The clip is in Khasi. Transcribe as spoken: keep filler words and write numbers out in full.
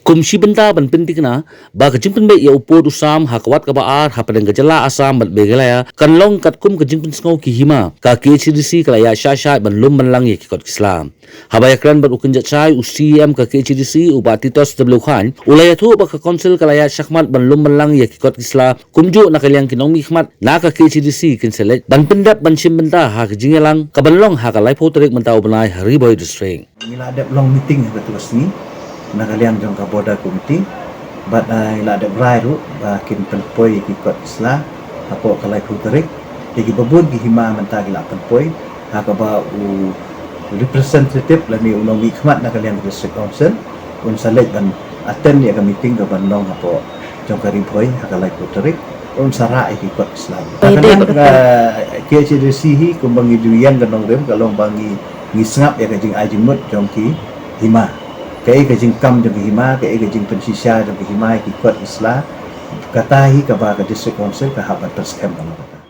Kum shi bynta ban pynthikna ba ka jingpynbeit ïa u pud u sam ha ka wat kaba ar hapdeng ka jylla Assam bad Meghalaya kan long katkum ka jingpynsngew ki hima, ka KHADC ka la ïaid shah shah ban lum ban lang ïa ki kot ki sla. Haba ïakren bad u kynjat shai, u CEM ka KHADC, u Bah Titosstablukhaiñ, u la ïathuh ba ka Council ka la ïaid shakhmat ban lum ban lang ïa ki kot ki sla kumjuh na ka liang ki nongmihkhmat na ka KHADC kin sa leit ban pyndep ban shim bynta ha ka jingïalang kaban long ha ka laiphew tarik mynta u bnai ha Ri Bhoi District. Ngi la dep long meeting ha katto ka sngi na ka liang jong ka Border Committee bad ngi la dep rai ruh ba kin pynpoi ïa ki kot ki sla hapoh ka laiphew tarik. Ïa kiba bun ki hima mynta ki la pynpoi, ha kaba u representative lane u nongmihkhmat na ka liang ka District Council un sa leit ban attend ïa ka meeting kaban long hapoh jong ka Ri Bhoi ha ka laiphew tarik, un sa rah ïa ki kot ki sla. Na ka liang ka KHADC hi, kumba ngi ju ïeng ka nongrim, ka long ba ngi ngi sngap ïa ka jingai jingmut jong ki hima. Kaei ka jingkam jong ki hima, kaei ka jingpynshisha jong ki hima ïa ki kot ki sla. Kata hi kaba ka District Council ka hap ban pynskhem ka long kata.